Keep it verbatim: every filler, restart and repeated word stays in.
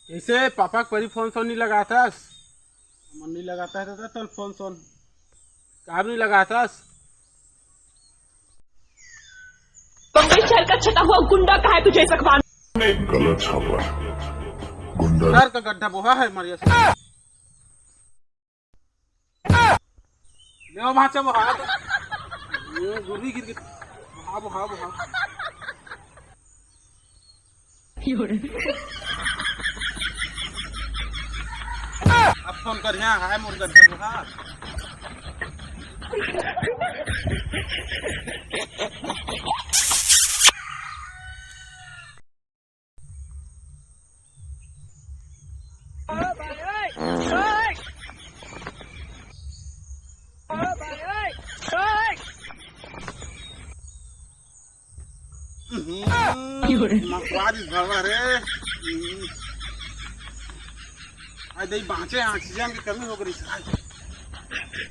जैसे पापा के परी फोन सोन नहीं लगातस। मन नहीं लगाता है दादा, तोल फोन सोन। काबर नहीं लगातस? बम्बई शहर का छटा हुआ गुंडा कहाँ है तुझे ऐसा कमाल? गलत छापा। गुंडा। डर का गड्ढा बोहा है मारिया से। ले वो भाचा बोहा तो। ये गुरु गिर गिर। बोहा, बोहा, बोहा। अब फोन कर, यहाँ है मोर गड्ढा बोहा। हम्म, मखवा दिस भड़वा रे। हम्म। आई दई बाँचे, ऑक्सीजन की कमी हो गई साहब।